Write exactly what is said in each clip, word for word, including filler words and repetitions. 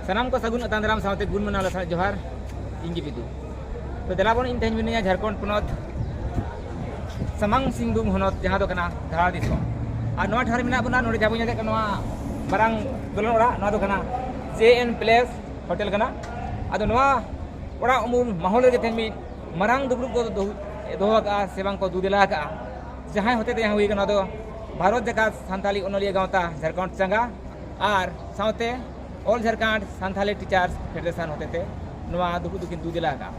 ᱥᱟᱱᱟᱢ ᱠᱚ ᱥᱟᱹᱜᱩᱱ ᱟᱛᱟᱝ ᱫᱟᱨᱟᱢ ᱥᱟᱶᱛᱮ ᱜᱩᱱ ᱢᱟᱱᱟᱣ ᱞᱟᱥᱟᱲ ᱡᱚᱦᱟᱨ᱾ ᱤᱧ ᱜᱮ ᱵᱤᱫᱩ᱾ ᱛᱚ ᱫᱮᱞᱟ ᱵᱚᱱ, ᱤᱧ ᱛᱮᱦᱮᱧ ᱢᱤᱱᱟᱹᱧᱟ ᱡᱷᱟᱲᱠᱷᱚᱸᱰ ᱯᱚᱱᱚᱛ ᱥᱟᱢᱟᱝ ᱥᱤᱝᱵᱷᱩᱢ ᱦᱚᱱᱚᱛ, ᱡᱟᱦᱟᱸ ᱫᱚ ᱠᱟᱱᱟ ᱫᱷᱟᱲᱟ ᱫᱤᱥᱚᱢ᱾ ᱟᱨ ᱱᱚᱣᱟ ᱴᱷᱟᱶ ᱨᱮ ᱢᱮᱱᱟᱜ ᱵᱚᱱᱟ, ᱱᱚᱰᱮ ᱡᱟᱦᱟᱸ ᱵᱚᱱ ᱧᱮᱞᱮᱫ ᱠᱟᱱᱟ, ᱱᱚᱣᱟ ᱢᱟᱨᱟᱝ ᱫᱚᱞᱟᱱ ᱚᱲᱟᱜ, ᱱᱚᱣᱟ ᱫᱚ ᱠᱟᱱᱟ ᱡᱮ ᱮᱱ ᱯᱞᱮᱥ ᱦᱳᱴᱮᱞ ᱠᱟᱱᱟ᱾ ᱟᱫᱚ ᱱᱚᱣᱟ ᱚᱲᱟᱜ ᱩᱢᱩᱞ ᱢᱟᱦᱚᱞ ᱨᱮᱜᱮ ᱛᱮᱦᱮᱧ ᱢᱤᱫ ᱢᱟᱨᱟᱝ ᱫᱩᱯᱲᱩᱵ ᱠᱚ ᱫᱚᱦᱚ ᱫᱚᱦᱚ ᱟᱠᱟᱫᱼᱟ ᱥᱮ ᱵᱟᱝ ᱠᱚ ᱫᱩ ᱫᱮᱞᱟ ᱟᱠᱟᱫᱼᱟ, ᱡᱟᱦᱟᱸᱭ ᱦᱚᱛᱮᱛᱮ ᱡᱟᱦᱟᱸ ᱦᱩᱭ ᱠᱟᱱᱟ, ᱱᱚᱣᱟ ᱫᱚ ᱵᱷᱟᱨᱚᱛ ᱡᱟᱠᱟᱛ ᱥᱟᱱᱛᱟᱞᱤ ᱚᱱᱚᱞᱤᱭᱟᱹ ᱜᱟᱶᱛᱟ ᱡᱷᱟᱲᱠᱷᱚᱸᱰ ᱪᱟᱸᱜᱟ ᱟᱨ ᱥᱟᱶᱛᱮ ᱚᱞ ᱡᱷᱟᱲᱠᱷᱚᱸᱰ ᱥᱟᱱᱛᱟᱞᱤ ᱴᱤᱪᱟᱨᱥ ᱯᱷᱮᱰᱟᱨᱮᱥᱚᱱ ᱦᱚᱛᱮᱛᱮ ᱱᱚᱣᱟ ᱫᱩᱯᱲᱩᱵ ᱫᱚᱠᱤᱱ ᱫᱩ ᱫᱮᱞᱟ ᱟᱠᱟᱫᱼᱟ᱾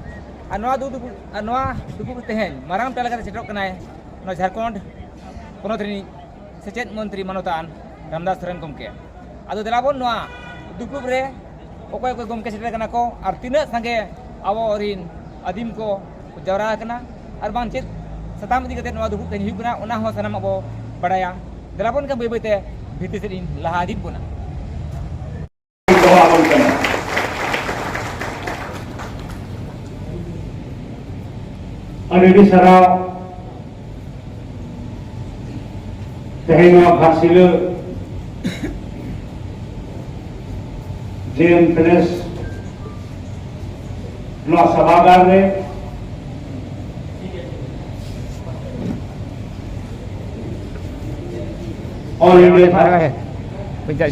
ᱟᱨ ᱱᱚᱣᱟ ᱫᱩ ᱫᱩᱯᱲᱩᱵ, ᱟᱨ ᱱᱚᱣᱟ ᱫᱩᱯᱲᱩᱵ ᱛᱮᱦᱮᱧ ᱢᱟᱨᱟᱝ ᱯᱮᱲᱟ ᱞᱮᱠᱟᱛᱮ ᱥᱮᱴᱮᱨᱚᱜ ᱠᱟᱱᱟᱭ ᱱᱚᱣᱟ ᱡᱷᱟᱲᱠᱷᱚᱸᱰ ᱯᱚᱱᱚᱛ ᱨᱤᱱᱤᱡ ᱥᱮᱪᱮᱫ ᱢᱚᱱᱛᱨᱤ ᱢᱟᱱᱚᱛᱟᱱ ᱨᱟᱢᱫᱟᱥ ᱥᱚᱨᱮᱱ ᱜᱚᱢᱠᱮ᱾ ᱟᱫᱚ ᱫᱮᱞᱟ ᱵᱚᱱ, ᱱᱚᱣᱟ ᱫᱩᱯᱲᱩᱵ ᱨᱮ ᱚᱠᱚᱭ ᱚᱠᱚᱭ ᱜᱚᱢᱠᱮ ᱥᱮᱴᱮᱨ ᱠᱟᱱᱟ ᱠᱚ ᱟᱨ ᱛᱤᱱᱟᱹᱜ ᱥᱟᱸᱜᱮ ᱟᱵᱚ ᱨᱤᱱ ᱟᱹᱫᱤᱢ ᱠᱚ ᱡᱟᱣᱨᱟ ᱟᱠᱟᱱᱟ ᱟᱨ ᱵᱟᱝ ᱪᱮᱫ ᱥᱟᱛᱟᱢ ᱤᱫᱤ ᱠᱟᱛᱮ ᱱᱚᱣᱟ ᱫᱩᱯᱲᱩᱵ ᱛᱮᱦᱮᱧ ᱦᱩᱭᱩᱜ ᱠᱟᱱᱟ, ᱚᱱᱟ ᱦᱚᱸ ᱥᱟᱱᱟᱢ ᱟᱵᱚ ᱵᱟᱲᱟᱭᱟ᱾ ᱫᱮᱞᱟ ᱵᱚᱱ, ᱮᱱᱠᱷᱟᱱ ᱵᱟᱹᱭ ᱵᱟᱹᱭ ᱛᱮ ᱵᱷᱤᱛᱨᱤ ᱥᱮᱫ ᱤᱧ ᱞᱟᱦᱟ ᱤᱫᱤ ᱵᱚᱱᱟ᱾ ᱫᱚᱦᱚ ᱟᱵᱚᱱ ᱠᱟᱱᱟ᱾ ᱟᱹᱰᱤ ᱟᱹᱰᱤ ᱥᱟᱨᱦᱟᱣ᱾ ᱛᱮᱦᱮᱧ ᱱᱚᱣᱟ ᱜᱷᱟᱴᱥᱤᱞᱟᱹ ᱡᱮ ᱮᱱ ᱯᱞᱮᱥ, ᱱᱚᱣᱟ ᱥᱟᱵᱷᱟᱜᱟᱨ ᱨᱮ All India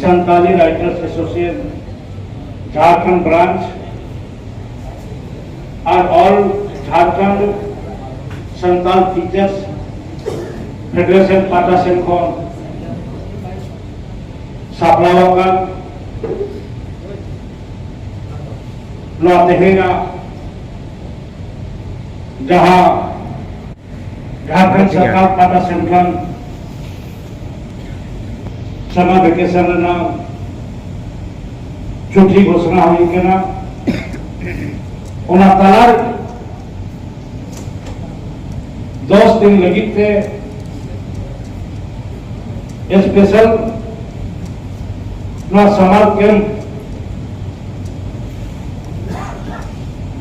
Santali Writers Association Jharkhand branch ᱟᱨ All Jharkhand Santal Teachers Federation ᱯᱟᱦᱴᱟ ᱥᱮᱱ ᱠᱷᱚᱱ ᱥᱟᱯᱲᱟᱣ ᱟᱠᱟᱱ ᱱᱚᱣᱟ ᱛᱮᱦᱮᱧᱟᱜ ᱡᱟᱦᱟᱸ ᱡᱷᱟᱲᱠᱷᱚᱸᱰ ᱥᱚᱨᱠᱟᱨ ᱯᱟᱦᱴᱟ ᱥᱮᱱ ᱠᱷᱚᱱ ᱥᱟᱢᱟᱨ ᱵᱷᱮᱠᱮᱥᱚᱱ ᱨᱮᱱᱟᱜ ᱪᱷᱩᱴᱤ ᱜᱷᱳᱥᱚᱱᱟ ᱦᱩᱭ ᱠᱟᱱᱟ, ᱚᱱᱟ ᱛᱟᱞᱟ ᱨᱮ ᱫᱚᱥ ᱫᱤᱱ ᱞᱟᱹᱜᱤᱫ ᱛᱮ ᱥᱯᱮᱥᱟᱞ ᱱᱚᱣᱟ ᱥᱟᱢᱟᱨ ᱠᱮᱢᱯ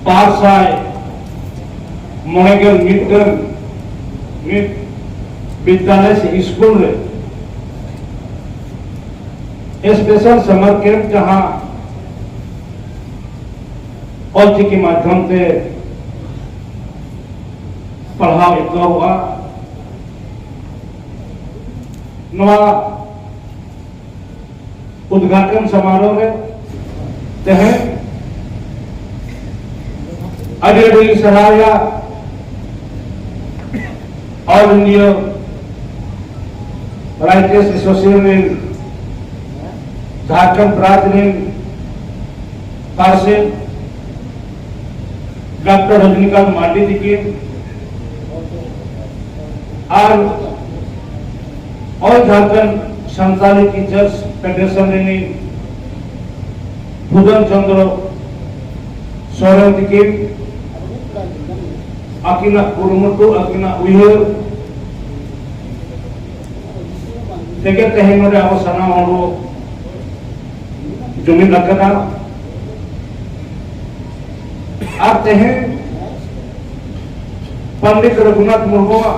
ᱵᱟᱨ ᱥᱟᱭ ᱢᱚᱬᱮ ᱜᱮᱞ ᱢᱤᱫᱴᱟᱝ ᱢᱤᱫ ᱵᱤᱫᱽᱫᱟᱞᱚᱭ ᱥᱮ ᱥᱠᱩᱞ ᱨᱮ ᱥᱯᱮᱥᱟᱞ ᱥᱟᱢᱟᱨ ᱠᱮᱢᱯ, ᱡᱟᱦᱟᱸ ᱚᱞᱪᱤᱠᱤ ᱢᱟᱫᱽᱫᱷᱚᱢ ᱛᱮ ᱯᱟᱲᱦᱟᱣ ᱮᱛᱚᱦᱚᱵᱚᱜᱼᱟ᱾ ᱱᱚᱣᱟ ᱩᱫᱽᱜᱷᱟᱴᱚᱱ ᱥᱚᱢᱟᱨᱳᱦ ᱨᱮ ᱛᱮᱦᱮᱧ ᱟᱹᱰᱤ ᱟᱹᱰᱤ ᱥᱟᱨᱦᱟᱣ ᱭᱟ All India Writers Association ᱨᱮᱱ ᱡᱷᱟᱲᱠᱷᱚᱸᱰ ᱯᱨᱟᱸᱛ ᱨᱮᱱ ᱯᱟᱨᱥᱮᱛ ᱰᱟᱠᱛᱟᱨ ᱨᱚᱡᱽᱱᱤᱠᱟᱱᱛ ᱢᱟᱨᱰᱤ ᱛᱤᱠᱤᱱ ᱟᱨ All Jharkhand Santali Teachers Federation ᱨᱤᱱᱤᱡ ᱵᱷᱩᱫᱚᱱ ᱪᱚᱸᱫᱽᱨᱚ ᱥᱚᱨᱮᱱ ᱛᱤᱠᱤᱱ ᱟᱹᱠᱤᱱᱟᱜ ᱠᱩᱨᱩᱢᱩᱴᱩ, ᱟᱹᱠᱤᱱᱟᱜ ᱩᱭᱦᱟᱹᱨ ᱛᱮᱜᱮ ᱛᱮᱦᱮᱧ ᱱᱚᱰᱮ ᱟᱵᱚ ᱥᱟᱱᱟᱢ ᱦᱚᱲ ᱵᱚ ᱡᱩᱢᱤᱫ ᱟᱠᱟᱱᱟ᱾ ᱟᱨ ᱛᱮᱦᱮᱧ ᱯᱚᱱᱰᱤᱛ ᱨᱚᱜᱷᱩᱱᱟᱛᱷ ᱢᱩᱨᱢᱩᱣᱟᱜ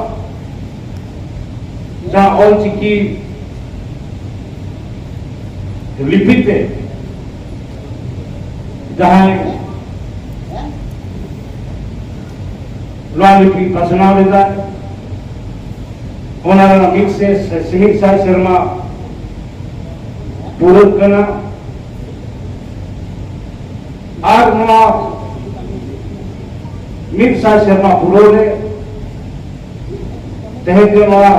ᱡᱟᱦᱟᱸ ᱚᱞᱪᱤᱠᱤ ᱞᱤᱯᱤ ᱛᱮ ᱡᱟᱦᱟᱸᱭ ᱱᱚᱣᱟ ᱞᱤᱯᱤ ᱯᱟᱥᱱᱟᱣ ᱞᱮᱫᱟᱭ, ᱚᱱᱟ ᱨᱮᱱᱟᱜ ᱢᱤᱫ ᱥᱮ, ᱥᱮ ᱢᱤᱫ ᱥᱟᱭ ᱥᱮᱨᱢᱟ ᱯᱩᱨᱟᱹᱜ ᱠᱟᱱᱟ᱾ ᱟᱨ ᱱᱚᱣᱟ ᱢᱤᱫ ᱥᱟᱭ ᱥᱮᱨᱢᱟ ᱯᱩᱨᱟᱹᱣ ᱨᱮ ᱛᱮᱦᱮᱧ ᱫᱚ ᱱᱚᱣᱟ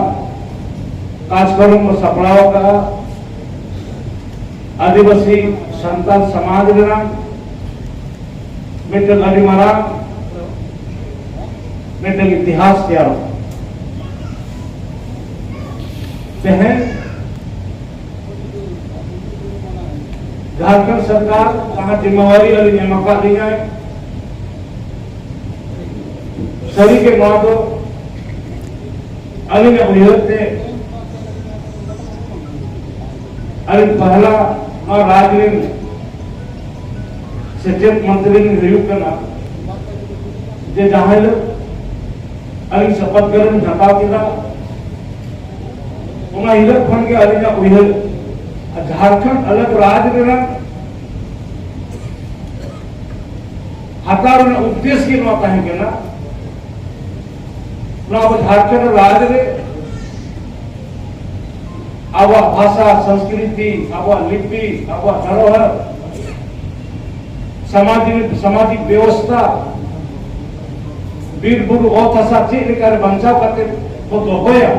ᱠᱟᱡᱽᱠᱚᱨᱢ ᱵᱚ ᱥᱟᱯᱲᱟᱣ ᱟᱠᱟᱫᱼᱟ᱾ ᱟᱹᱫᱤᱵᱟᱹᱥᱤ ᱥᱟᱱᱛᱟᱲ ᱥᱚᱢᱟᱡᱽ ᱨᱮᱱᱟᱜ ᱢᱤᱫᱴᱟᱝ ᱟᱹᱰᱤ ᱢᱟᱨᱟᱝ ᱢᱤᱫᱴᱟᱝ ᱤᱛᱤᱦᱟᱥ ᱛᱮᱭᱟᱨᱚᱜ᱾ ᱛᱮᱦᱮᱧ ᱡᱷᱟᱲᱠᱷᱚᱸᱰ ᱥᱚᱨᱠᱟᱨ ᱡᱟᱦᱟᱸ ᱡᱤᱢᱢᱟᱣᱟᱨᱤ ᱟᱹᱞᱤᱧ ᱮᱢ ᱟᱠᱟᱫ ᱞᱤᱧᱟᱭ, ᱥᱟᱹᱨᱤᱜᱮ ᱱᱚᱣᱟ ᱫᱚ ᱟᱹᱞᱤᱧᱟᱜ ᱩᱭᱦᱟᱹᱨ ᱛᱮ ᱟᱹᱞᱤᱧ ᱯᱟᱦᱞᱟ ᱱᱚᱣᱟ ᱨᱟᱡᱽ ᱨᱮᱱ ᱥᱮᱪᱮᱫ ᱢᱚᱱᱛᱨᱤ ᱞᱤᱧ ᱦᱩᱭᱩᱜ ᱠᱟᱱᱟ, ᱡᱮ ᱡᱟᱦᱟᱸ ᱦᱤᱞᱳᱜ ᱟᱹᱞᱤᱧ ᱥᱚᱯᱚᱛ ᱜᱨᱚᱦᱚᱱ ᱦᱟᱛᱟᱣ ᱠᱮᱫᱟ, ᱚᱱᱟ ᱦᱤᱞᱳᱜ ᱠᱷᱚᱱ ᱜᱮ ᱟᱹᱞᱤᱧᱟᱜ ᱩᱭᱦᱟᱹᱨ ᱟᱨ ᱡᱷᱟᱲᱠᱷᱚᱸᱰ ᱟᱞᱟᱜᱽ ᱨᱟᱡᱽ ᱨᱮᱱᱟᱜ ᱦᱟᱛᱟᱣ ᱨᱮᱱᱟᱜ ᱩᱫᱽᱫᱮᱥ ᱜᱮ ᱱᱚᱣᱟ ᱛᱟᱦᱮᱸ ᱠᱟᱱᱟ, ᱱᱚᱣᱟ ᱟᱵᱚ ᱡᱷᱟᱲᱠᱷᱚᱸᱰ ᱨᱟᱡᱽ ᱨᱮ ᱟᱵᱚᱣᱟᱜ ᱵᱷᱟᱥᱟ, ᱥᱚᱝᱥᱠᱨᱤᱛᱤ, ᱟᱵᱚᱣᱟᱜ ᱞᱤᱯᱤ, ᱟᱵᱚᱣᱟᱜ ᱫᱷᱚᱨᱚᱦᱚᱨ, ᱥᱟᱢᱟᱡᱤᱠ, ᱥᱟᱢᱟᱡᱤᱠ ᱵᱮᱵᱚᱥᱛᱷᱟ, ᱵᱤᱨ ᱵᱩᱨᱩ, ᱚᱛ ᱦᱟᱥᱟ ᱪᱮᱫ ᱞᱮᱠᱟᱨᱮ ᱵᱟᱧᱪᱟᱣ ᱠᱟᱛᱮ ᱵᱚ ᱫᱚᱦᱚᱭᱟ,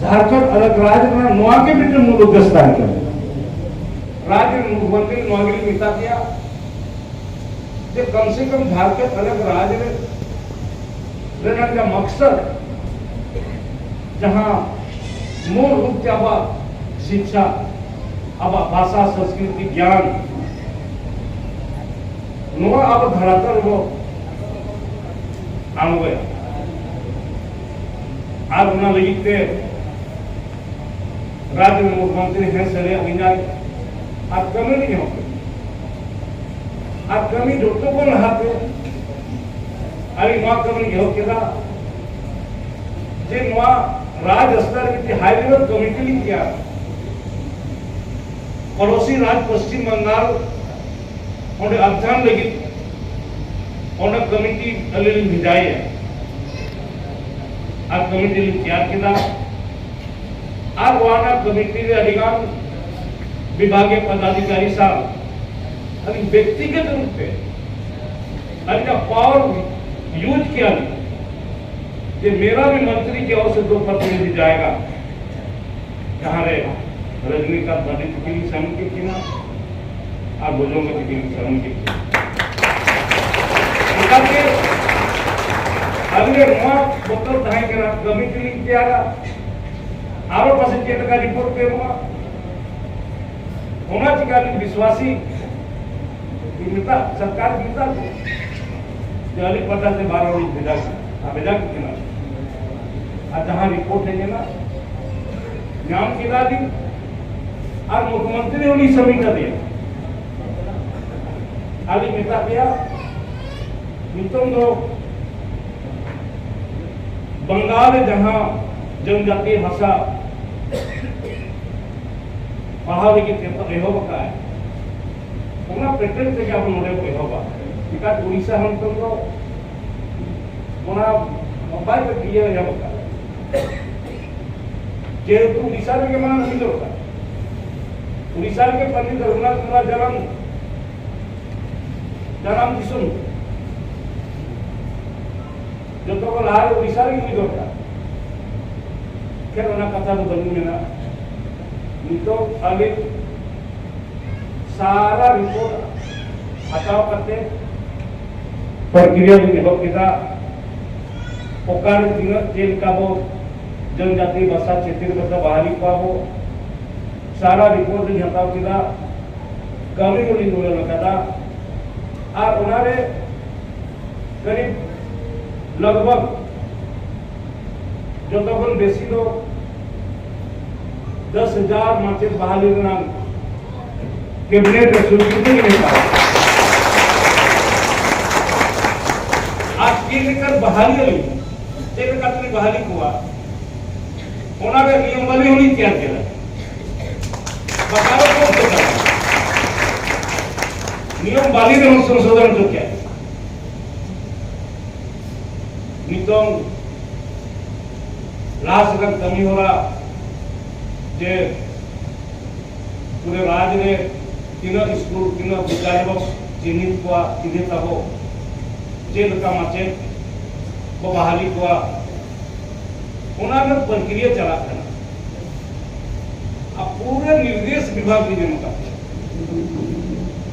ᱡᱷᱟᱲᱠᱷᱚᱸᱰ ᱟᱞᱟᱜᱽ ᱨᱟᱡᱽ ᱨᱮᱱᱟᱜ ᱱᱚᱣᱟ ᱜᱮ ᱢᱤᱫᱴᱮᱱ ᱢᱩᱞ ᱩᱫᱽᱫᱮᱥ ᱛᱟᱦᱮᱸ ᱠᱟᱱᱟ᱾ ᱨᱟᱡᱽ ᱨᱮᱱ ᱢᱩᱠᱷᱭᱚᱢᱚᱱᱛᱨᱤ ᱱᱚᱣᱟ ᱜᱮᱞᱤᱧ ᱢᱮᱛᱟ ᱫᱮᱭᱟ ᱡᱮ ᱠᱚᱢ ᱥᱮ ᱠᱚᱢ ᱡᱷᱟᱲᱠᱷᱚᱸᱰ ᱟᱞᱟᱜᱽ ᱨᱟᱡᱽ ᱨᱮ ᱨᱮᱱᱟᱜ ᱡᱟᱦᱟᱸ ᱢᱚᱠᱥᱚᱫ, ᱡᱟᱦᱟᱸ ᱢᱩᱞ ᱨᱩᱯ ᱛᱮ ᱟᱵᱚᱣᱟᱜ ᱥᱤᱠᱪᱷᱟ, ᱟᱵᱚᱣᱟᱜ ᱵᱷᱟᱥᱟ, ᱥᱚᱝᱥᱠᱨᱤᱛᱤ, ᱜᱮᱭᱟᱱ, ᱱᱚᱣᱟ ᱟᱵᱚ ᱫᱷᱟᱨᱟᱛᱚᱞ ᱨᱮᱵᱚ ᱟᱬᱜᱚᱭᱟ᱾ ᱟᱨ ᱚᱱᱟ ᱞᱟᱹᱜᱤᱫ ᱛᱮ ᱨᱟᱡᱽ ᱨᱮᱱ ᱢᱩᱠᱷᱭᱚᱢᱚᱱᱛᱨᱤ ᱦᱮᱸ ᱥᱟᱹᱨᱤᱭᱟᱜ ᱞᱤᱧᱟᱭ ᱟᱨ ᱠᱟᱹᱢᱤ ᱞᱤᱧ ᱮᱦᱚᱵ ᱠᱮᱫᱟ᱾ ᱟᱨ ᱠᱟᱹᱢᱤ ᱡᱚᱛᱚ ᱠᱷᱚᱱ ᱞᱟᱦᱟᱛᱮ ᱟᱹᱞᱤᱧ ᱱᱚᱣᱟ ᱠᱟᱹᱢᱤ ᱞᱤᱧ ᱮᱦᱚᱵ ᱠᱮᱫᱟ ᱡᱮ ᱱᱚᱣᱟ ᱨᱟᱡᱽ ᱥᱛᱚᱨ ᱨᱮ ᱢᱤᱫᱴᱤᱡ ᱦᱟᱭ ᱞᱮᱵᱮᱞ ᱠᱚᱢᱤᱴᱤ ᱞᱤᱧ ᱛᱮᱭᱟᱨᱟ᱾ ᱯᱚᱲᱚᱥᱤ ᱨᱟᱡᱽ ᱯᱚᱥᱪᱤᱢ ᱵᱟᱝᱜᱟᱞ ᱚᱸᱰᱮ ᱟᱫᱷᱭᱟᱱ ᱞᱟᱹᱜᱤᱫ ᱚᱱᱟ ᱠᱚᱢᱤᱴᱤ ᱟᱹᱞᱤᱧ ᱞᱤᱧ ᱵᱷᱮᱡᱟᱭᱮᱭᱟ᱾ ᱟᱨ ᱠᱚᱢᱤᱴᱤ ᱞᱤᱧ ᱛᱮᱭᱟᱨ ᱠᱮᱫᱟ᱾ ᱟᱨ ᱚᱱᱟ ᱠᱚᱢᱤᱴᱤ ᱨᱮ ᱟᱹᱰᱤ ᱜᱟᱱ ᱵᱤᱵᱷᱟᱜᱤᱭᱚ ᱯᱚᱫᱟᱫᱷᱤᱠᱟᱨᱤ ᱥᱟᱶ ᱟᱹᱞᱤᱧ ᱵᱮᱠᱛᱤᱜᱚᱛ ᱨᱩᱯ ᱛᱮ ᱟᱹᱞᱤᱧᱟᱜ ᱯᱟᱣᱟᱨ ᱭᱩᱡᱽ ᱠᱮᱭᱟ ᱞᱤᱧ ᱡᱮ ᱢᱮᱨᱟ ᱵᱷᱤ ᱢᱚᱱᱛᱨᱤ ᱠᱤ ᱳᱨ ᱥᱮ ᱫᱳ ᱯᱨᱚᱛᱤᱱᱤᱫᱷᱤ ᱡᱟᱭᱮᱜᱟ᱾ ᱡᱟᱦᱟᱸ ᱨᱮ ᱨᱚᱡᱽᱱᱤᱠᱟᱱᱛ ᱵᱟᱱᱤ ᱛᱤᱠᱤᱱ ᱥᱟᱹᱢᱤᱞ ᱠᱮᱫ ᱠᱤᱱᱟ ᱟᱨ ᱵᱚᱡᱚᱝᱜᱚ ᱛᱤᱠᱤᱱ ᱥᱟᱹᱢᱤᱞ ᱠᱮᱫ ᱠᱤᱱᱟ᱾ ᱚᱱᱠᱟᱛᱮ ᱟᱹᱞᱤᱧ ᱱᱚᱣᱟ ᱵᱚᱛᱚᱨ ᱛᱟᱦᱮᱸ ᱠᱟᱱᱟ, ᱠᱟᱹᱢᱤ ᱛᱮᱞᱤᱧ ᱛᱮᱭᱟᱨᱟ, ᱟᱨᱚ ᱯᱟᱥᱮ ᱪᱮᱫ ᱞᱮᱠᱟ ᱨᱤᱯᱳᱨᱴ ᱠᱚ ᱮᱢᱚᱜᱼᱟ᱾ ᱚᱱᱟ ᱪᱤᱠᱟ ᱟᱹᱞᱤᱧ ᱵᱤᱥᱣᱟᱥᱤ ᱢᱮᱛᱟᱜ, ᱥᱚᱨᱠᱟᱨ ᱢᱮᱛᱟᱜ ᱠᱚ ᱡᱮ ᱟᱹᱞᱤᱧ ᱯᱟᱦᱴᱟ ᱛᱮ ᱵᱟᱨ ᱦᱚᱲ ᱞᱤᱧ ᱵᱷᱮᱡᱟ ᱠᱤᱱᱟ, ᱟᱨ ᱵᱷᱮᱡᱟ ᱠᱤᱱ ᱠᱟᱱᱟ᱾ ᱟᱨ ᱡᱟᱦᱟᱸ ᱨᱤᱯᱳᱨᱴ ᱦᱮᱡ ᱮᱱᱟ, ᱧᱟᱢ ᱠᱮᱫᱟ ᱞᱤᱧ, ᱟᱨ ᱢᱩᱠᱷᱭᱚᱢᱚᱱᱛᱨᱤ ᱦᱚᱸᱞᱤᱧ ᱥᱟᱵᱢᱤᱴ ᱟᱫᱮᱭᱟ᱾ ᱟᱨ ᱞᱤᱧ ᱢᱮᱛᱟ ᱫᱮᱭᱟ, ᱱᱤᱛᱚᱝ ᱫᱚ ᱵᱟᱝᱜᱟᱞ ᱨᱮ ᱡᱟᱦᱟᱸ ᱡᱚᱱᱡᱟᱛᱤ ᱵᱷᱟᱥᱟ ᱯᱟᱲᱦᱟᱣ ᱞᱟᱹᱜᱤᱫ ᱮᱛᱚ-, ᱮᱦᱚᱵ ᱟᱠᱟᱫᱼᱟᱭ, ᱚᱱᱟ ᱯᱮᱴᱮᱱᱴ ᱛᱮᱜᱮ ᱟᱵᱚ ᱱᱚᱰᱮ ᱵᱚ ᱮᱦᱚᱵᱟ᱾ ᱪᱮᱫᱟᱜ ᱩᱲᱤᱥᱥᱟ ᱦᱚᱸ ᱱᱤᱛᱚᱝ ᱫᱚ ᱚᱱᱟ ᱵᱟᱭ ᱤᱭᱟᱹ ᱧᱟᱢ ᱟᱠᱟᱫ᱾ ᱡᱮᱦᱮᱛᱩ ᱩᱲᱤᱥᱥᱟ ᱨᱮᱜᱮ ᱢᱟ ᱦᱩᱭ ᱫᱚᱨᱠᱟᱨ, ᱩᱲᱤᱥᱥᱟ ᱨᱮᱜᱮ ᱯᱚᱱᱰᱤᱛ ᱨᱚᱜᱷᱩᱱᱟᱛᱷ ᱢᱩᱨᱢᱩ ᱡᱟᱱᱟᱢ, ᱡᱟᱱᱟᱢ ᱫᱤᱥᱚᱢ᱾ ᱡᱚᱛᱚ ᱠᱷᱚᱱ ᱞᱟᱦᱟ ᱨᱮ ᱩᱲᱤᱥᱥᱟ ᱨᱮᱜᱮ ᱦᱩᱭ ᱫᱚᱨᱠᱟᱨ᱾ ᱠᱷᱮᱨ, ᱚᱱᱟ ᱠᱟᱛᱷᱟ ᱫᱚ ᱵᱟᱹᱞᱤᱧ ᱢᱮᱱᱟ᱾ ᱱᱤᱛᱚᱜ ᱟᱹᱞᱤᱧ ᱥᱟᱨᱟ ᱨᱤᱯᱳᱨᱴ ᱦᱟᱛᱟᱣ ᱠᱟᱛᱮ ᱯᱨᱚᱠᱨᱤᱭᱟ ᱞᱤᱧ ᱮᱦᱚᱵ ᱠᱮᱫᱟ᱾ ᱚᱠᱟᱨᱮ ᱛᱤᱱᱟᱹᱜ ᱪᱮᱫ ᱞᱮᱠᱟ ᱵᱚ ᱡᱚᱱᱡᱟᱛᱤ ᱵᱷᱟᱥᱟ ᱪᱷᱮᱛᱨᱤ ᱵᱷᱟᱥᱟ ᱵᱟᱦᱟᱞᱤ ᱠᱚᱣᱟ ᱵᱚ, ᱥᱟᱨᱟ ᱨᱤᱯᱳᱨᱴ ᱞᱤᱧ ᱦᱟᱛᱟᱣ ᱠᱮᱫᱟ᱾ ᱠᱟᱹᱢᱤ ᱦᱚᱸᱞᱤᱧ ᱫᱷᱩᱨᱟᱹᱣ ᱟᱠᱟᱫᱟ᱾ ᱟᱨ ᱚᱱᱟᱨᱮ ᱠᱟᱹᱨᱤᱵ ᱞᱟᱜᱽᱵᱷᱟᱜᱽ ᱡᱚᱛᱚ ᱠᱷᱚᱱ ᱵᱮᱥᱤ ᱫᱚ ᱫᱚᱥ ᱦᱟᱡᱟᱨ ᱢᱟᱪᱮᱫ ᱵᱟᱦᱟᱞᱤ ᱨᱮᱱᱟᱜ ᱠᱮᱵᱤᱱᱮᱴ ᱨᱮ ᱥᱩᱨ ᱥᱩᱯᱩᱨ ᱞᱤᱧ ᱦᱟᱛᱟᱣᱟ᱾ ᱟᱨ ᱪᱮᱫ ᱞᱮᱠᱟ ᱵᱟᱦᱟᱞᱤ ᱟᱹᱞᱤᱧ, ᱪᱮᱫ ᱞᱮᱠᱟ ᱛᱮᱞᱤᱧ ᱵᱟᱦᱟᱞᱤ ᱠᱚᱣᱟ, ᱚᱱᱟ ᱨᱮ ᱱᱤᱭᱚᱢ ᱵᱟᱹᱞᱤ ᱦᱚᱸᱞᱤᱧ ᱛᱮᱭᱟᱨ ᱠᱮᱫᱟ᱾ ᱵᱟᱠᱟᱨᱚ ᱠᱚ ᱠᱮᱫᱟ᱾ ᱱᱤᱭᱚᱢ ᱵᱟᱹᱞᱤ ᱨᱮᱦᱚᱸ ᱥᱚᱝᱥᱳᱫᱷᱚᱱ ᱦᱚᱪᱚ ᱠᱮᱫ᱾ ᱱᱤᱛᱚᱝ ᱞᱟᱦᱟ ᱥᱮᱫ ᱠᱟᱹᱢᱤ ᱦᱚᱨᱟ ᱡᱮ ᱯᱩᱨᱟᱹ ᱨᱟᱡᱽ ᱨᱮ ᱛᱤᱱᱟᱹᱜ ᱥᱠᱩᱞ, ᱛᱤᱱᱟᱹᱜ ᱵᱤᱫᱽᱭᱟᱞᱚᱭ ᱵᱚ ᱪᱤᱱᱦᱤᱛ ᱠᱚᱣᱟ, ᱪᱤᱱᱦᱤᱛ ᱟᱵᱚ, ᱪᱮᱫ ᱞᱮᱠᱟ ᱢᱟᱪᱮᱫ ᱵᱚ ᱵᱟᱦᱟᱞᱤ ᱠᱚᱣᱟ, ᱚᱱᱟ ᱨᱮᱱᱟᱜ ᱯᱨᱚᱠᱨᱤᱭᱟ ᱪᱟᱞᱟᱜ ᱠᱟᱱᱟ᱾ ᱟᱨ ᱯᱩᱨᱟᱹ ᱱᱤᱨᱫᱮᱥ ᱵᱤᱵᱷᱟᱜᱽ ᱨᱮ ᱮᱢ ᱟᱠᱟᱫ ᱠᱚᱣᱟ,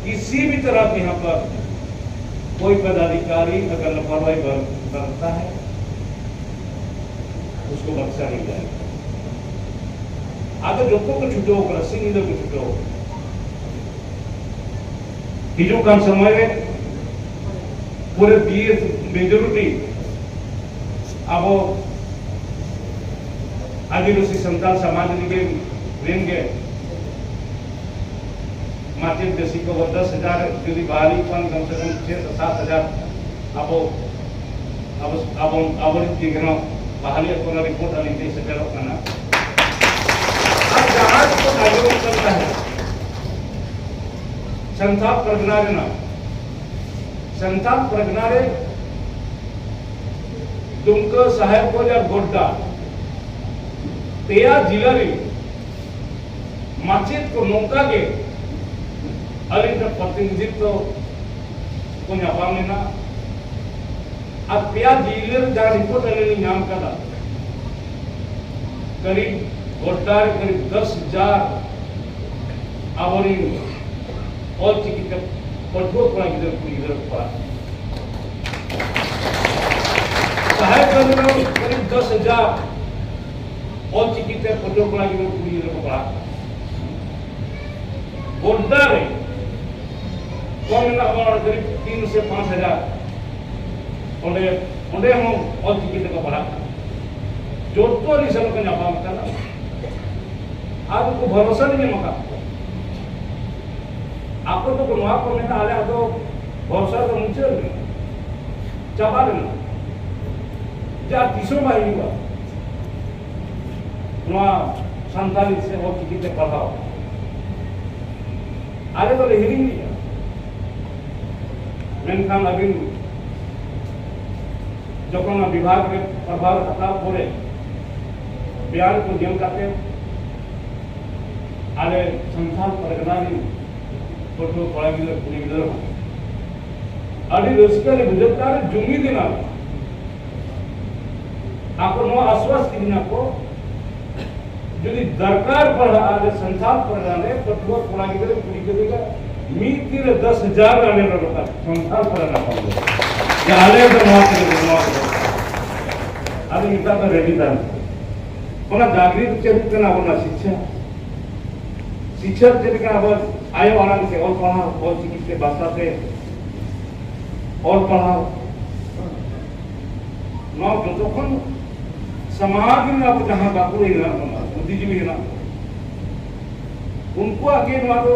ᱠᱤᱥᱤ ᱵᱷᱤ ᱛᱚᱨᱦ ᱠᱮ ᱭᱟᱦᱟᱸ ᱯᱟᱨ ᱠᱳᱭ ᱯᱚᱫᱟᱫᱷᱤᱠᱟᱨᱤ ᱟᱜᱟᱨ ᱞᱟᱯᱟᱨᱣᱟᱦᱤ ᱵᱟᱨᱛᱟ ᱦᱟᱭ, ᱩᱥᱠᱳ ᱵᱟᱠᱥᱟ ᱱᱟᱦᱤ ᱡᱟᱭᱮᱜᱟ᱾ ᱟᱫᱚ ᱡᱚᱛᱚ ᱠᱚ ᱪᱷᱩᱴᱟᱹᱣ ᱠᱟᱱᱟ, ᱥᱤᱧ ᱧᱤᱫᱟᱹ ᱠᱚ ᱪᱷᱩᱴᱟᱹᱣ ᱠᱟᱱᱟ᱾ ᱦᱤᱡᱩᱜ ᱠᱟᱱ ᱥᱚᱢᱚᱭ ᱨᱮ ᱯᱩᱨᱟᱹ ᱵᱤᱭᱮᱥ ᱢᱮᱡᱚᱨᱤᱴᱤ ᱟᱵᱚ ᱟᱹᱫᱤᱵᱟᱹᱥᱤ ᱥᱟᱱᱛᱟᱲ ᱥᱚᱢᱟᱡᱽ ᱨᱮᱱ ᱜᱮ, ᱨᱮᱱ ᱜᱮ ᱢᱟᱪᱮᱫ ᱵᱮᱥᱤ ᱠᱚ ᱫᱚᱥ ᱦᱟᱡᱟᱨ ᱡᱩᱫᱤ ᱵᱟᱦᱟᱞᱤ ᱠᱷᱟᱱ ᱠᱚᱢ ᱥᱮ ᱠᱚᱢ ᱪᱷᱮ ᱥᱟᱛ ᱦᱟᱡᱟᱨ ᱟᱵᱚ, ᱟᱵᱚ, ᱟᱵᱚ, ᱟᱵᱚᱨᱮᱱ ᱜᱤᱫᱽᱨᱟᱹ ᱵᱟᱦᱟᱞᱤ ᱟᱠᱚ ᱚᱱᱟ ᱨᱤᱯᱳᱨᱴ ᱟᱹᱞᱤᱧ ᱴᱷᱮᱱ ᱥᱮᱴᱮᱨᱚᱜ ᱠᱟᱱᱟ᱾ ᱟᱨ ᱡᱟᱦᱟᱸ ᱠᱚ ᱟᱸᱡᱚᱢᱚᱜ ᱠᱟᱱ ᱛᱟᱦᱮᱸᱫ, ᱥᱟᱱᱛᱟᱲ ᱯᱟᱨᱜᱟᱱᱟ ᱨᱮᱱᱟᱜ, ᱥᱟᱱᱛᱟᱲ ᱯᱟᱨᱜᱟᱱᱟ ᱨᱮ ᱫᱩᱢᱠᱟᱹ, ᱥᱟᱦᱮᱵᱽᱜᱚᱸᱡᱽ ᱟᱨ ᱜᱳᱰᱰᱟ, ᱯᱮᱭᱟ ᱡᱤᱞᱟᱹ ᱨᱮ ᱢᱟᱪᱮᱫ ᱠᱚ ᱱᱚᱝᱠᱟ ᱜᱮ ᱟᱹᱞᱤᱧ ᱴᱷᱮᱱ ᱯᱨᱚᱛᱤᱱᱤᱫᱷᱤᱛᱛᱚ ᱠᱚ ᱧᱟᱯᱟᱢ ᱞᱮᱱᱟ᱾ ᱟᱨ ᱯᱮᱭᱟ ᱡᱤᱞᱟᱹ ᱨᱮ ᱡᱟᱦᱟᱸ ᱨᱤᱯᱳᱨᱴ ᱟᱹᱞᱤᱧ ᱞᱤᱧ ᱧᱟᱢ ᱠᱟᱫᱟ, ᱠᱟᱹᱨᱤᱵ ᱜᱳᱰᱰᱟ ᱨᱮ ᱠᱟᱹᱨᱤᱵ ᱫᱚᱥ ᱦᱟᱡᱟᱨ ᱟᱵᱚᱨᱮᱱ ᱚᱞ ᱪᱤᱠᱤ ᱛᱮ ᱯᱟᱹᱴᱷᱩᱣᱟᱹ ᱠᱚᱲᱟ ᱜᱤᱫᱽᱨᱟᱹ ᱠᱩᱲᱤ ᱜᱤᱫᱽᱨᱟᱹ ᱠᱚ ᱯᱟᱲᱦᱟᱜ ᱠᱟᱱᱟ᱾ ᱥᱟᱦᱮᱵᱽᱜᱚᱸᱡᱽ ᱨᱮ ᱠᱟᱹᱨᱤᱵ ᱫᱚᱥ ᱦᱟᱡᱟᱨ ᱚᱞ ᱪᱤᱠᱤ ᱛᱮ ᱯᱟᱹᱴᱷᱩᱣᱟᱹ ᱠᱚᱲᱟ ᱜᱤᱫᱽᱨᱟᱹ ᱠᱩᱲᱤ ᱜᱤᱫᱽᱨᱟᱹ ᱠᱚ ᱯᱟᱲᱦᱟᱜ ᱠᱟᱱᱟ᱾ ᱜᱳᱰᱰᱟ ᱨᱮ ᱠᱚᱢ ᱢᱮᱱᱟᱜ ᱵᱚᱱᱟ ᱠᱟᱹᱨᱤᱵ ᱛᱤᱱ ᱥᱮ ᱯᱟᱸᱪ ᱦᱟᱡᱟᱨ ᱚᱸᱰᱮ, ᱚᱸᱰᱮ ᱦᱚᱸ ᱚᱞ ᱪᱤᱠᱤ ᱛᱮᱠᱚ ᱯᱟᱲᱦᱟᱜ ᱠᱟᱱᱟ᱾ ᱡᱚᱛᱚ ᱟᱹᱞᱤᱧ ᱥᱟᱞᱟᱜ ᱠᱚ ᱧᱟᱯᱟᱢ ᱠᱟᱱᱟ᱾ ᱟᱨ ᱩᱱᱠᱩ ᱵᱷᱚᱨᱥᱟ ᱞᱤᱧ ᱮᱢ ᱟᱠᱟᱫ ᱠᱚᱣᱟ᱾ ᱟᱠᱚ ᱫᱚᱠᱚ ᱱᱚᱣᱟ ᱠᱚ ᱢᱮᱱᱟ, ᱟᱞᱮᱭᱟᱜ ᱫᱚ ᱵᱷᱚᱨᱥᱟ ᱫᱚ ᱢᱩᱪᱟᱹᱫ ᱞᱮᱱᱟ, ᱪᱟᱵᱟ ᱞᱮᱱᱟ, ᱡᱟ ᱛᱤᱥ ᱦᱚᱸ ᱵᱟᱭ ᱦᱩᱭᱩᱜᱼᱟ ᱱᱚᱣᱟ ᱥᱟᱱᱛᱟᱲᱤ ᱥᱮ ᱚᱞ ᱪᱤᱠᱤ ᱛᱮ ᱯᱟᱲᱦᱟᱣ᱾ ᱟᱞᱮ ᱫᱚᱞᱮ ᱦᱤᱲᱤᱧ ᱞᱮᱫᱼᱟ, ᱢᱮᱱᱠᱷᱟᱱ ᱟᱹᱵᱤᱱ ᱡᱚᱠᱷᱚᱱ ᱚᱱᱟ ᱵᱤᱵᱷᱟᱜᱽ ᱨᱮ ᱯᱨᱚᱵᱷᱟᱨ ᱦᱟᱛᱟᱣ ᱯᱚᱨᱮ ᱵᱮᱭᱟᱱ ᱠᱚ ᱧᱮᱞ ᱠᱟᱛᱮ ᱟᱞᱮ ᱥᱟᱱᱛᱟᱲ ᱯᱟᱨᱜᱟᱱᱟ ᱨᱤᱱ ᱯᱟᱹᱴᱷᱩᱣᱟᱹ ᱠᱚᱲᱟ ᱜᱤᱫᱽᱨᱟᱹ ᱠᱩᱲᱤ ᱜᱤᱫᱽᱨᱟᱹ ᱦᱚᱸ ᱟᱹᱰᱤ ᱨᱟᱹᱥᱠᱟᱹ ᱞᱮ ᱵᱩᱡᱷᱟᱹᱣ ᱠᱮᱫᱟ᱾ ᱟᱨ ᱡᱩᱢᱤᱫ ᱮᱱᱟ᱾ ᱟᱠᱚ ᱱᱚᱣᱟ ᱟᱥᱣᱟᱥ ᱠᱤᱫᱤᱧᱟ ᱠᱚ, ᱡᱩᱫᱤ ᱫᱚᱨᱠᱟᱨ ᱯᱟᱲᱟᱜᱼᱟ, ᱟᱞᱮ ᱥᱟᱱᱛᱟᱲ ᱯᱟᱨᱜᱟᱱᱟ ᱨᱮ ᱯᱟᱹᱴᱷᱩᱣᱟᱹ ᱠᱚᱲᱟ ᱜᱤᱫᱽᱨᱟᱹ ᱠᱩᱲᱤ ᱜᱤᱫᱽᱨᱟᱹ ᱢᱤᱫ ᱫᱤᱱ ᱨᱮ ᱫᱚᱥ ᱦᱟᱡᱟᱨ ᱟᱞᱮ ᱞᱮ ᱨᱟᱠᱟᱵ ᱥᱟᱱᱛᱟᱲ ᱯᱟᱨᱜᱟᱱᱟ ᱠᱷᱚᱱ ᱫᱚ᱾ ᱡᱮ ᱟᱞᱮ ᱫᱚ ᱱᱚᱣᱟ ᱛᱮᱜᱮ, ᱱᱚᱣᱟ ᱛᱮᱜᱮ᱾ ᱟᱫᱚ ᱱᱮᱛᱟᱨ ᱫᱚ ᱨᱮᱰᱤ ᱫᱟᱱ᱾ ᱚᱱᱟ ᱡᱟᱜᱽᱨᱤᱛ ᱪᱮᱫ ᱠᱟᱱᱟ, ᱚᱱᱟ ᱥᱤᱪᱪᱷᱟ᱾ ᱥᱤᱪᱪᱷᱟ ᱪᱮᱫ ᱞᱮᱠᱟ ᱟᱵᱚ ᱟᱭᱳ ᱟᱲᱟᱝ ᱛᱮ ᱚᱞ ᱯᱟᱲᱦᱟᱣ, ᱚᱞ ᱪᱤᱠᱤ ᱛᱮ ᱵᱷᱟᱥᱟ ᱛᱮ ᱚᱞ ᱯᱟᱲᱦᱟᱣ, ᱱᱚᱣᱟ ᱡᱚᱛᱚ ᱠᱷᱚᱱ ᱥᱚᱢᱟᱡᱽ ᱨᱮᱱ ᱟᱵᱚ ᱡᱟᱦᱟᱸ ᱜᱟᱹᱠᱷᱩᱲᱤᱭᱟᱹ ᱢᱮᱱᱟᱜ ᱵᱚᱱᱟ, ᱵᱩᱫᱽᱫᱷᱤᱡᱤᱵᱤ ᱢᱮᱱᱟᱜ ᱵᱚᱱᱟ, ᱩᱱᱠᱩᱣᱟᱜ ᱜᱮ ᱱᱚᱣᱟ ᱫᱚ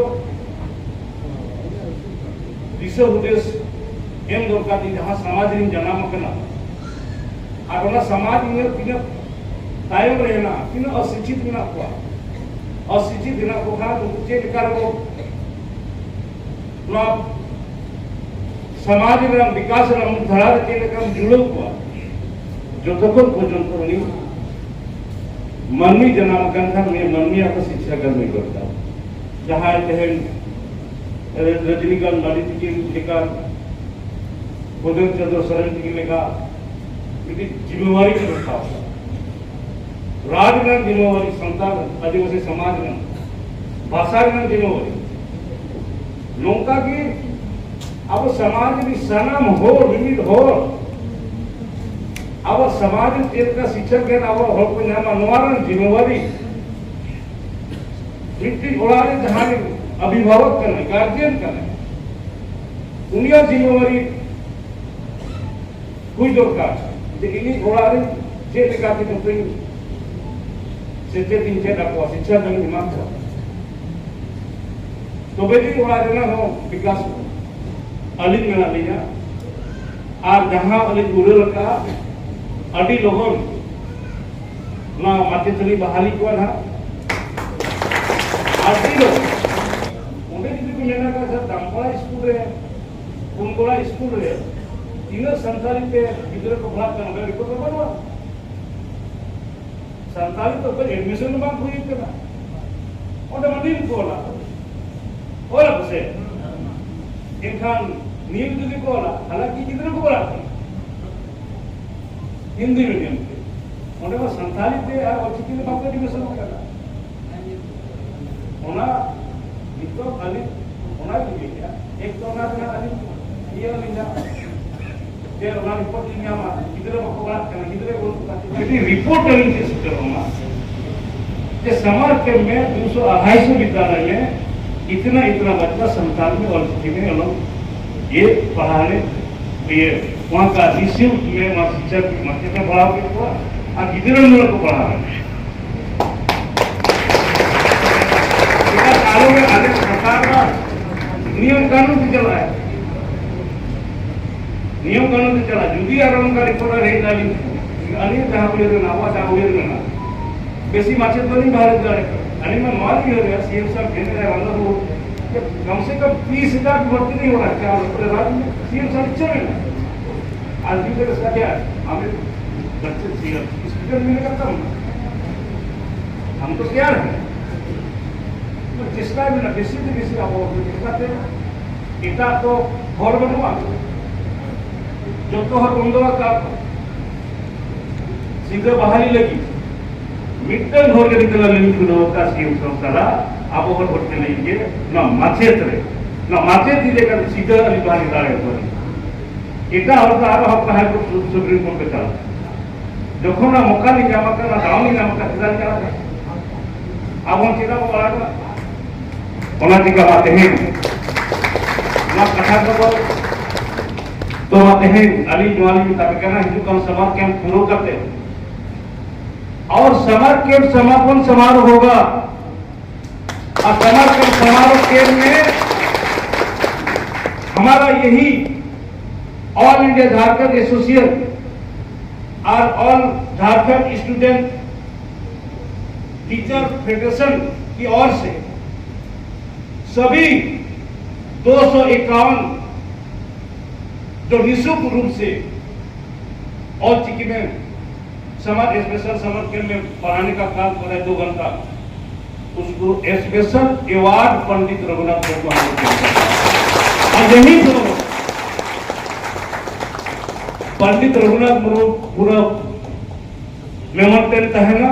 ᱫᱤᱥᱟᱹ ᱦᱩᱫᱤᱥ ᱮᱢ ᱫᱚᱨᱠᱟᱨ ᱡᱮ ᱡᱟᱦᱟᱸ ᱥᱚᱢᱟᱡᱽ ᱨᱤᱧ ᱡᱟᱱᱟᱢ ᱟᱠᱟᱱᱟ ᱟᱨ ᱚᱱᱟ ᱥᱚᱢᱟᱡᱽ ᱤᱧᱟᱹᱜ ᱛᱤᱱᱟᱹᱜ ᱛᱟᱭᱚᱢ ᱨᱮ ᱦᱮᱱᱟᱜᱼᱟ, ᱛᱤᱱᱟᱹᱜ ᱚᱥᱤᱠᱷᱤᱛ ᱢᱮᱱᱟᱜ ᱠᱚᱣᱟ, ᱚᱥᱤᱠᱷᱤᱛ ᱦᱮᱱᱟᱜ ᱠᱚ ᱠᱷᱟᱱ ᱩᱱᱠᱩ ᱪᱮᱫ ᱞᱮᱠᱟ ᱨᱮᱵᱚ ᱱᱚᱣᱟ ᱥᱚᱢᱟᱡᱽ ᱨᱮᱱᱟᱜ ᱵᱤᱠᱟᱥ ᱨᱮᱱᱟᱜ ᱢᱩᱞ ᱫᱷᱟᱨᱟ ᱨᱮ ᱪᱮᱫ ᱞᱮᱠᱟᱢ ᱡᱩᱲᱟᱹᱣ ᱠᱚᱣᱟ, ᱡᱚᱛᱚᱠᱷᱚᱱ ᱯᱚᱨᱡᱚᱱᱛᱚ ᱩᱱᱤ ᱢᱟᱹᱱᱢᱤ ᱡᱟᱱᱟᱢ ᱟᱠᱟᱱ ᱠᱷᱟᱱ ᱩᱱᱤ ᱢᱟᱹᱱᱢᱤᱭᱟᱜ ᱫᱚ ᱥᱤᱠᱷᱟ ᱜᱮ ᱦᱩᱭ ᱫᱚᱨᱠᱟᱨ᱾ ᱡᱟᱦᱟᱸᱭ ᱛᱮᱦᱮᱧ ᱨᱚᱡᱽᱱᱤᱠᱟᱱᱛ ᱢᱟᱹᱱᱤ ᱛᱤᱠᱤᱱ ᱞᱮᱠᱟ, ᱵᱷᱩᱵᱮᱱ ᱪᱚᱸᱫᱽᱨᱚ ᱥᱚᱨᱮᱱ ᱛᱤᱠᱤᱱ ᱞᱮᱠᱟ ᱢᱤᱫᱴᱤᱡ ᱡᱤᱢᱟᱹᱣᱟᱨᱤ ᱠᱚ ᱦᱟᱛᱟᱣ ᱠᱟᱫᱟ᱾ ᱨᱟᱡᱽ ᱨᱮᱱᱟᱜ ᱡᱤᱢᱟᱹᱣᱟᱨᱤ, ᱥᱟᱱᱛᱟᱲ ᱟᱹᱫᱤᱵᱟᱹᱥᱤ ᱥᱚᱢᱟᱡᱽ ᱨᱮᱱᱟᱜ, ᱵᱷᱟᱥᱟ ᱨᱮᱱᱟᱜ ᱡᱤᱢᱟᱹᱣᱟᱨᱤ᱾ ᱱᱚᱝᱠᱟ ᱜᱮ ᱟᱵᱚ ᱥᱚᱢᱟᱡᱽ ᱨᱤᱱ ᱥᱟᱱᱟᱢ ᱦᱚᱲ, ᱢᱤᱢᱤᱫ ᱦᱚᱲ, ᱟᱵᱚ ᱥᱚᱢᱟᱡᱽ ᱨᱮ ᱪᱮᱫ ᱞᱮᱠᱟ ᱥᱤᱠᱷᱟ ᱜᱮᱭᱟᱱ ᱟᱵᱚ ᱦᱚᱲ ᱠᱚ ᱧᱟᱢᱟ, ᱱᱚᱣᱟ ᱨᱮᱱᱟᱜ ᱡᱤᱢᱟᱹᱣᱟᱨᱤ ᱢᱤᱫᱴᱤᱡ ᱚᱲᱟᱜ ᱨᱮ ᱡᱟᱦᱟᱸᱭ ᱚᱵᱷᱤᱵᱷᱟᱵᱚᱠ ᱠᱟᱱᱟᱭ, ᱜᱟᱨᱡᱮᱱ ᱠᱟᱱᱟᱭ, ᱩᱱᱤᱭᱟᱜ ᱡᱤᱢᱟᱹᱣᱟᱨᱤ ᱦᱩᱭ ᱫᱚᱨᱠᱟᱨ᱾ ᱡᱮ ᱤᱧᱤᱡ ᱚᱲᱟᱜ ᱨᱮ ᱪᱮᱫ ᱞᱮᱠᱟᱛᱮ ᱱᱩᱠᱩᱧ ᱥᱮᱪᱮᱫ ᱤᱧ ᱪᱮᱫ ᱟᱠᱚᱣᱟ, ᱥᱤᱠᱷᱟ ᱫᱚᱧ ᱮᱢᱟ ᱠᱚᱣᱟ, ᱛᱚᱵᱮ ᱜᱮ ᱚᱲᱟᱜ ᱨᱮᱱᱟᱜ ᱦᱚᱸ ᱵᱤᱠᱟᱥᱚᱜᱼᱟ᱾ ᱟᱹᱞᱤᱧ ᱢᱮᱱᱟᱜ ᱞᱤᱧᱟ, ᱟᱨ ᱡᱟᱦᱟᱸ ᱟᱹᱞᱤᱧ ᱩᱨᱟᱹᱞ ᱟᱠᱟᱫᱼᱟ, ᱟᱹᱰᱤ ᱞᱚᱜᱚᱱ ᱱᱚᱣᱟ ᱢᱟᱪᱮᱛᱟᱹᱱᱤ ᱵᱟᱦᱟᱞᱤ ᱠᱚᱣᱟ ᱱᱟᱦᱟᱜ, ᱟᱹᱰᱤ ᱞᱚᱜᱚᱱ᱾ ᱚᱸᱰᱮ ᱡᱩᱫᱤ ᱠᱚ ᱢᱮᱱᱟ, ᱥᱟᱨ, ᱫᱟᱢᱯᱟᱲᱟ ᱥᱠᱩᱞ ᱨᱮ, ᱯᱩᱱᱜᱚᱲᱟ ᱥᱠᱩᱞ ᱨᱮ ᱛᱤᱱᱟᱹᱜ ᱥᱟᱱᱛᱟᱲᱤ ᱛᱮ ᱜᱤᱫᱽᱨᱟᱹ ᱠᱚ ᱯᱟᱲᱦᱟᱜ ᱠᱟᱱᱟ, ᱚᱸᱰᱮ ᱨᱤᱯᱳᱨᱴ ᱨᱮ ᱵᱟᱹᱱᱩᱜᱼᱟ᱾ ᱥᱟᱱᱛᱟᱲᱤ ᱛᱮ ᱚᱠᱚᱭ ᱮᱰᱢᱤᱥᱚᱱ ᱵᱟᱝ ᱦᱩᱭ ᱠᱟᱱᱟ, ᱚᱸᱰᱮ ᱢᱟ ᱱᱤᱞ ᱠᱚ ᱚᱞᱟ, ᱚᱞᱟ ᱠᱚ ᱥᱮ? ᱮᱱᱠᱷᱟᱱ ᱱᱤᱞ ᱡᱩᱫᱤ ᱠᱚ ᱚᱞᱟ, ᱛᱟᱦᱚᱞᱮ ᱠᱤ ᱜᱤᱫᱽᱨᱟᱹ ᱠᱚ ᱯᱟᱲᱦᱟᱜ ᱠᱟᱱᱟ ᱦᱤᱱᱫᱤ ᱢᱤᱰᱤᱭᱟᱢ ᱛᱮ? ᱚᱸᱰᱮ ᱢᱟ ᱥᱟᱱᱛᱟᱲᱤ ᱛᱮ ᱟᱨ ᱚᱞᱪᱤᱠᱤ ᱛᱮ ᱵᱟᱝ ᱠᱚ ᱮᱰᱢᱤᱥᱚᱱ ᱠᱟᱱᱟ᱾ ᱚᱱᱟ ᱱᱤᱛᱚᱜ ᱟᱹᱞᱤᱧ ᱚᱱᱟ ᱜᱮᱞᱤᱧ ᱞᱟᱹᱭᱟ, ᱮᱠ ᱛᱚ ᱚᱱᱟ ᱨᱮᱱᱟᱜ ᱟᱹᱞᱤᱧ ᱤᱭᱟᱹ ᱞᱤᱧ ᱧᱟᱢᱟ, ᱡᱮ ᱚᱱᱟ ᱨᱤᱯᱳᱨᱴ ᱞᱤᱧ ᱧᱟᱢᱟ, ᱜᱤᱫᱽᱨᱟᱹ ᱵᱟᱠᱚ ᱯᱟᱲᱦᱟᱜ ᱠᱟᱱᱟ, ᱜᱤᱫᱽᱨᱟᱹ ᱵᱟᱹᱱᱩᱜ ᱠᱚᱣᱟ᱾ ᱡᱩᱫᱤ ᱨᱤᱯᱳᱨᱴ ᱟᱹᱞᱤᱧ ᱪᱮᱫ ᱥᱮᱴᱮᱨᱚᱜ ᱢᱟ, ᱡᱮ ᱥᱟᱢᱟᱨ ᱠᱮᱢᱯ ᱢᱮ ᱫᱩᱥᱚ ᱟᱲᱟᱭᱥᱚ ᱵᱤᱫᱽᱭᱟᱞᱚᱭ ᱢᱮ, ᱤᱛᱱᱟ ᱤᱛᱱᱟ ᱵᱟᱪᱪᱟ ᱥᱟᱱᱛᱟᱲ ᱢᱮ ᱚᱞ ᱪᱤᱠᱤ ᱢᱮ ᱚᱞᱚᱜ ᱤᱭᱟᱹ ᱯᱟᱲᱦᱟᱣ ᱞᱮ ᱤᱭᱟᱹ ᱚᱱᱠᱟ ᱱᱤᱥᱩᱞᱠ ᱢᱮ ᱚᱱᱟ ᱥᱤᱠᱪᱷᱟ ᱢᱟᱪᱮᱛ ᱮ ᱯᱟᱲᱦᱟᱣ ᱠᱮᱫ ᱠᱚᱣᱟ ᱟᱨ ᱜᱤᱫᱽᱨᱟᱹ ᱱᱚᱰᱮ ᱠᱚ ᱯᱟᱲᱦᱟᱣ ᱮᱱᱟ᱾ ᱮᱴᱟᱜ ᱟᱞᱚ ᱜᱮ ᱟᱞᱮ ᱥᱚᱨᱠᱟᱨ ᱫᱚ ᱱᱤᱭᱚᱢ ᱠᱟᱹᱱᱩᱱ ᱛᱮ ᱪᱟᱞᱟᱜᱼᱟ᱾ ᱱᱤᱭᱚᱢ ᱠᱟᱹᱱᱩᱱ ᱛᱮ ᱪᱟᱞᱟᱜᱼᱟ᱾ ᱡᱩᱫᱤ ᱟᱨᱚ ᱚᱱᱠᱟ ᱨᱤᱯᱳᱨᱴ ᱟᱨ ᱦᱮᱡ ᱮᱱᱟ, ᱟᱹᱞᱤᱧ, ᱟᱹᱞᱤᱧ ᱡᱟᱦᱟᱸ ᱩᱭᱦᱟᱹᱨ ᱨᱮᱱᱟᱜ, ᱟᱵᱚᱣᱟᱜ ᱡᱟᱦᱟᱸ ᱩᱭᱦᱟᱹᱨ ᱨᱮᱱᱟᱜ, ᱵᱮᱥᱤ ᱢᱟᱪᱮᱛ ᱵᱟᱹᱞᱤᱧ ᱵᱟᱦᱟᱞ ᱫᱟᱲᱮᱭᱟᱜ ᱠᱟᱱᱟ᱾ ᱟᱹᱞᱤᱧ ᱢᱟ ᱱᱚᱣᱟ ᱞᱤᱧ ᱩᱭᱦᱟᱹᱨᱮᱜᱼᱟ, ᱥᱤ ᱮᱢ ᱥᱟᱨ ᱢᱮᱱ ᱮᱫᱟᱭ ᱵᱟᱝ ᱫᱚ कम से कम तीस हजार भर्ती नहीं हो रहा है क्या पूरे राज्य में? सीएम साहब चल रहे हैं। आज भी मेरे साथ क्या है? हमें बच्चे सीएम स्टूडेंट मिलेगा तब ना। हम तो तैयार हैं। तो चेष्टा भी ना, बेसी से बेसी आप लोग को दिखाते हैं। इतना तो हर बनवा, जो तो हर बंदवा का सीधे बहाली लगी। मिट्टन होर के निकला लेनी चुनाव का सीएम संसारा, अब होर वोट के लेंगे ना माचे तरे, ना माचे दिले का सीधे अली बहाली दाड़े पर। इतना होता है, हम कहा तो सुप्रीम कोर्ट पे चला। जखन ना मौका नहीं जामा का, ना दाव नहीं जामा का, किधर जाना था? अब हम चिंता को बढ़ा था। ᱚᱱᱟ ᱪᱤᱠᱟ ᱢᱟ ᱛᱮᱦᱮᱧ ᱱᱚᱣᱟ ᱠᱟᱛᱷᱟ ᱠᱚᱫᱚ ᱛᱚ ᱢᱟ ᱛᱮᱦᱮᱧ ᱟᱹᱞᱤᱧ ᱱᱚᱣᱟ ᱞᱤᱧ ᱢᱮᱛᱟᱯᱮ ᱠᱟᱱᱟ, ᱦᱤᱡᱩᱜ ᱠᱟᱱ ᱥᱟᱢᱟᱨ ᱠᱮᱢᱯ ᱯᱩᱨᱟᱹᱣ ᱠᱟᱛᱮ ᱚᱨ ᱥᱟᱢᱟᱨ ᱠᱮᱢᱯ ᱥᱟᱢᱟᱯᱚᱱ ᱥᱟᱢᱟᱨᱳᱦ ᱦᱳᱜᱟ᱾ ᱟᱨ ᱥᱟᱢᱟᱨ ᱠᱮᱢᱯ ᱥᱟᱢᱟᱨᱳᱦ ᱠᱮᱢᱯ ᱢᱮ ᱦᱟᱢᱟᱨᱟ ᱭᱮᱦᱤ ᱚᱞ ᱤᱱᱰᱤᱭᱟ ᱡᱷᱟᱨᱠᱷᱚᱸᱰ ᱮᱥᱳᱥᱤᱭᱮᱥᱚᱱ ᱟᱨ ᱚᱞ ᱡᱷᱟᱨᱠᱷᱚᱸᱰ ᱥᱴᱩᱰᱮᱱᱴ टीचर फेडरेशन की ओर से सभी दो सौ इक्यावन जो निःशुल्क रूप से और चिकी में समर स्पेशल समर कैंप में पढ़ाने का काम कर रहे दो घंटा, उसको स्पेशल अवार्ड पंडित रघुनाथ मुर्मू को हम लोग देंगे। और यही तो पंडित रघुनाथ मुर्मू पूरा मेमोरियल तहना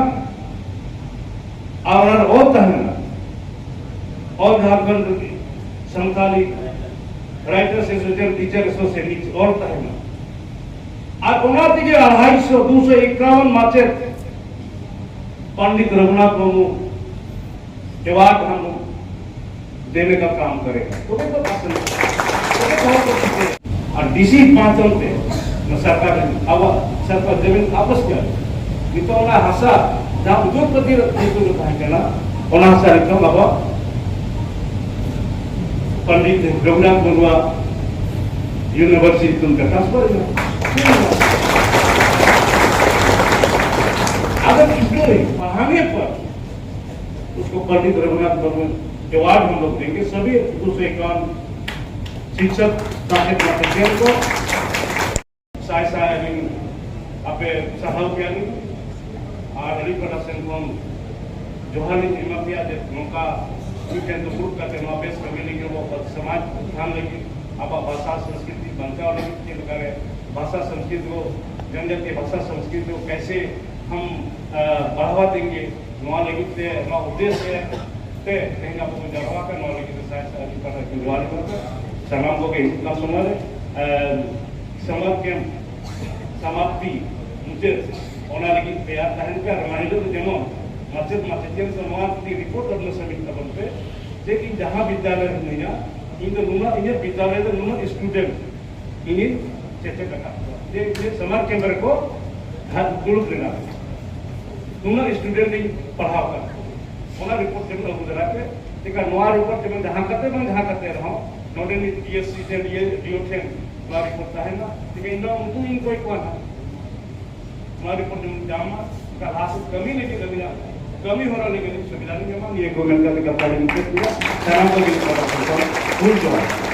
और और तहना और Jharkhand Santhali writers association teacher association और तहना। और उन्होंने के अढ़ाई सौ दो सौ इक्यावन माचे पंडित रघुनाथ मुर्मू अवार्ड हम देने का काम करेगा। तो देखो, तो देखो, और डीसी पांचों पे सरकार ने अब सरकार जमीन वापस कर दी। तो उन्हें हंसा जहाँ उद्योगपति रत्न को कहा गया ना, उन्हें हंसा एकदम अब पंडित रघुनाथ मुर्मू यूनिवर्सिटी तुम का ट्रांसफर हुआ। अगर इसको पढ़ाने पर उसको पंडित रघुनाथ मुर्मू जवाब हम लोग देंगे सभी दो सौ इक्यावन शिक्षक, प्राथमिक शिक्षक को। साय साय ᱟᱹᱞᱤᱧ ᱟᱯᱮ ᱥᱟᱨᱦᱟᱣ ᱯᱮᱭᱟᱞᱤᱧ ᱟᱨ ᱟᱹᱞᱤᱧ ᱯᱟᱦᱴᱟ ᱥᱮᱱ ᱠᱷᱚᱱ ᱡᱚᱦᱟᱨ ᱞᱤᱧ ᱮᱢᱟ ᱯᱮᱭᱟ ᱡᱮ ᱱᱚᱝᱠᱟ ᱢᱤᱫᱴᱮᱱ ᱫᱩᱯᱲᱩᱵ ᱠᱟᱛᱮ ᱱᱚᱣᱟ ᱵᱮᱥ ᱠᱟᱹᱢᱤ ᱞᱟᱹᱜᱤᱫ, ᱟᱵᱚ ᱥᱚᱢᱟᱡᱽ ᱩᱛᱷᱱᱟᱱ ᱞᱟᱹᱜᱤᱫ, ᱟᱵᱚᱣᱟᱜ ᱵᱷᱟᱥᱟ ᱥᱚᱝᱥᱠᱨᱤᱛᱤ ᱵᱟᱧᱪᱟᱣ ᱞᱟᱹᱜᱤᱫ ᱪᱮᱫ ᱞᱮᱠᱟᱨᱮ ᱵᱷᱟᱥᱟ ᱥᱚᱝᱥᱠᱨᱤᱛ ᱠᱚ, ᱡᱚᱱᱡᱟᱛᱤᱭᱚ ᱵᱷᱟᱥᱟ ᱥᱚᱝᱥᱠᱨᱤᱛ ᱠᱚ ᱠᱮᱥᱮ ᱦᱟᱢ ᱵᱟᱲᱷᱟᱣᱟ ᱫᱮᱝᱜᱮ, ᱱᱚᱣᱟ ᱞᱟᱹᱜᱤᱫ ᱛᱮ, ᱱᱚᱣᱟ ᱩᱫᱽᱫᱮᱥ ᱛᱮ ᱛᱮᱦᱮᱧ ᱟᱵᱚ ᱵᱚᱱ ᱡᱟᱨᱣᱟ ᱟᱠᱟᱱᱟ᱾ ᱱᱚᱣᱟ ᱞᱟᱹᱜᱤᱫ ᱛᱮ ᱥᱟᱭ ᱥᱟᱭ ᱟᱹᱰᱤ ᱯᱟᱦᱴᱟ ᱠᱷᱚᱱ ᱡᱚᱦᱟᱨ ᱤᱧ ᱮᱢᱟ ᱠᱚᱣᱟ᱾ ᱥᱟᱱᱟᱢ ᱠᱚᱜᱮ ᱦᱤᱡᱩᱜ ᱠᱟᱱ ᱥᱚᱢᱚᱭ ᱨᱮ, ᱮ, ᱥᱟᱢᱟᱨ ᱠᱮᱢᱯ ᱥᱟᱢᱟᱯᱛᱤ ᱢᱩᱪᱟᱹᱫ, ᱚᱱᱟ ᱞᱟᱹᱜᱤᱫ ᱛᱮᱭᱟᱨ ᱛᱟᱦᱮᱱ ᱯᱮ᱾ ᱟᱨ ᱚᱱᱟ ᱦᱤᱞᱳᱜ ᱫᱚ ᱡᱮᱢᱚᱱ ᱢᱟᱪᱮᱫ ᱢᱟᱪᱮᱛᱤᱭᱟᱹ ᱠᱚ ᱱᱚᱣᱟ ᱢᱤᱫᱴᱤᱡ ᱨᱤᱯᱳᱨᱴ ᱟᱵᱚ ᱥᱟᱵᱢᱤᱴ ᱛᱟᱵᱚᱱ ᱯᱮ ᱡᱮ ᱤᱧ ᱡᱟᱦᱟᱸ ᱵᱤᱫᱽᱫᱟᱞᱚᱭ ᱨᱮ ᱢᱤᱱᱟᱹᱧᱟ, ᱤᱧ ᱫᱚ ᱱᱩᱱᱟᱹᱜ, ᱤᱧᱟᱹᱜ ᱵᱤᱫᱽᱫᱟᱞᱚᱭ ᱫᱚ ᱱᱩᱱᱟᱹᱜ ᱥᱴᱩᱰᱮᱱᱴ ᱤᱧᱤᱧ ᱪᱮᱪᱮᱫ ᱟᱠᱟᱫ ᱠᱚᱣᱟ, ᱡᱮ ᱤᱧᱟᱹᱜ ᱥᱟᱢᱟᱨ ᱠᱮᱢᱯ ᱨᱮᱠᱚ ᱫᱩᱲᱩᱵ ᱞᱮᱱᱟ, ᱱᱩᱱᱟᱹᱜ ᱥᱴᱩᱰᱮᱱᱴ ᱤᱧ ᱯᱟᱲᱦᱟᱣ ᱟᱠᱟᱫ ᱠᱚᱣᱟ᱾ ᱚᱱᱟ ᱨᱤᱯᱳᱨᱴ ᱡᱮᱢᱚᱱ ᱟᱹᱜᱩ ᱫᱟᱨᱟᱭ ᱯᱮ᱾ ᱪᱮᱠᱟ ᱱᱚᱣᱟ ᱨᱤᱯᱳᱨᱴ ᱡᱮᱢᱚᱱ ᱡᱟᱦᱟᱸ ᱠᱟᱛᱮ ᱵᱟᱝ ᱡᱟᱦᱟᱸ ᱠᱟᱛᱮ ᱨᱮᱦᱚᱸ ᱱᱚᱰᱮᱱᱤᱡ ᱰᱤ ᱮᱥ ᱥᱤ ᱴᱷᱮᱱ, ᱰᱤ ᱮ, ᱰᱤ ᱳ ᱴᱷᱮᱱ ᱱᱚᱣᱟ ᱨᱤᱯᱳᱨᱴ ᱛᱟᱦᱮᱱᱟ᱾ ᱪᱮᱠᱟ ᱤᱧ ᱫᱚ ᱩᱱᱠᱩ ᱜᱤᱧ ᱠᱚᱭ ᱠᱚᱣᱟ ᱱᱟᱦᱟᱜ᱾ ᱱᱚᱣᱟ ᱨᱤᱯᱳᱨᱴ ᱡᱮᱢᱚᱱ ᱧᱟᱢ ᱢᱟ, ᱚᱱᱠᱟ ᱞᱟᱦᱟ ᱥᱮᱫ ᱠᱟᱹᱢᱤ ᱞᱟᱹᱜᱤᱫ ᱟᱹᱞᱤᱧᱟᱜ ᱠᱟᱹᱢᱤ ᱦᱚᱨᱟ ᱞᱟᱹᱜᱤᱫ ᱟᱹᱞᱤᱧ ᱥᱩᱵᱤᱫᱷᱟ ᱞᱤᱧ ᱧᱟᱢᱟ᱾ ᱱᱤᱭᱟᱹ ᱠᱚ ᱢᱮᱱ ᱠᱟᱛᱮ ᱠᱟᱛᱷᱟ ᱞᱤᱧ ᱢᱩᱪᱟᱹᱫ ᱠᱮᱫᱟ᱾ ᱥᱟᱱᱟᱢ ᱠᱚᱜᱮ ᱦᱩᱞ ᱡᱚᱦᱟᱨ᱾